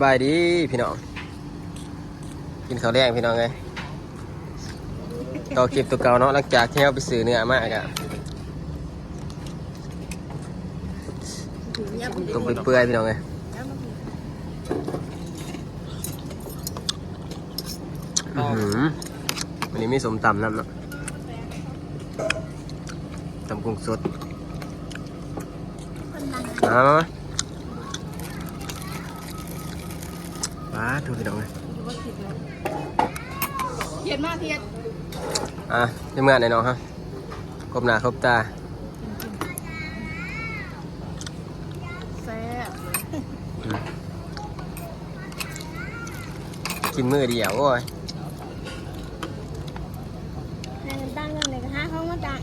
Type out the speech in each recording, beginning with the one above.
ສະບາຍດີພີ່ນ້ອງ ກິນເຂົ້າແລງພີ່ນ້ອງເອີຍ ຕໍ່ຄລິບຕົວເກົ່າເນາະ ຫຼັງຈາກທີ່ເຮົາໄປຊື້ເນື້ອມາກະ ຕົ້ມເປື່ອຍໆ ພີ່ນ້ອງເອີຍ ອືຫື ວັນນີ້ມີສົ້ມຕຳນຳເນາະ ຕຳກຸ້ງສົດ ມາ ມາ ມາ ປາດໂທ້ ພີ່ນ້ອງເອີຍ ທຽນມາ ທຽນ ອ່ະ ໃນເມືອງໃນໜອງເຮົາ ຄົບໜ້າຄົບຕາ ແຊບ ອືມ ກິນມື້ດຽວ ໂອ້ຍ ໃຫ້ມັນຕັ້ງເລື່ອງໃດກໍຫາຂອງມາຕັ້ງ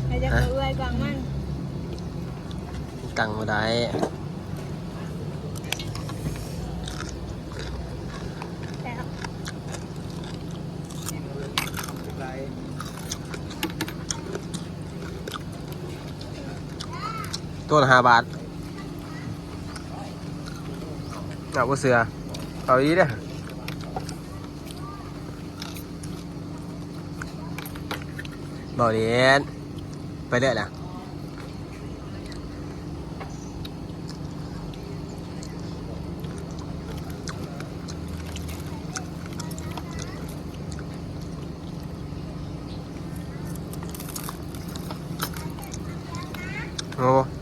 ໃຫ້ຈັກ ຮະ ເອື້ອຍກວາງມັນ ຕັ້ງບໍ່ໄດ້ ແຊບ ໂຕລະຫ້າບາດ ເອົາ ບໍ່ເຊື່ອ ເອົາອີ່ເດ້ ບໍ່ເຫຼັ້ນ ໄປເລີຍລະ ໂອ້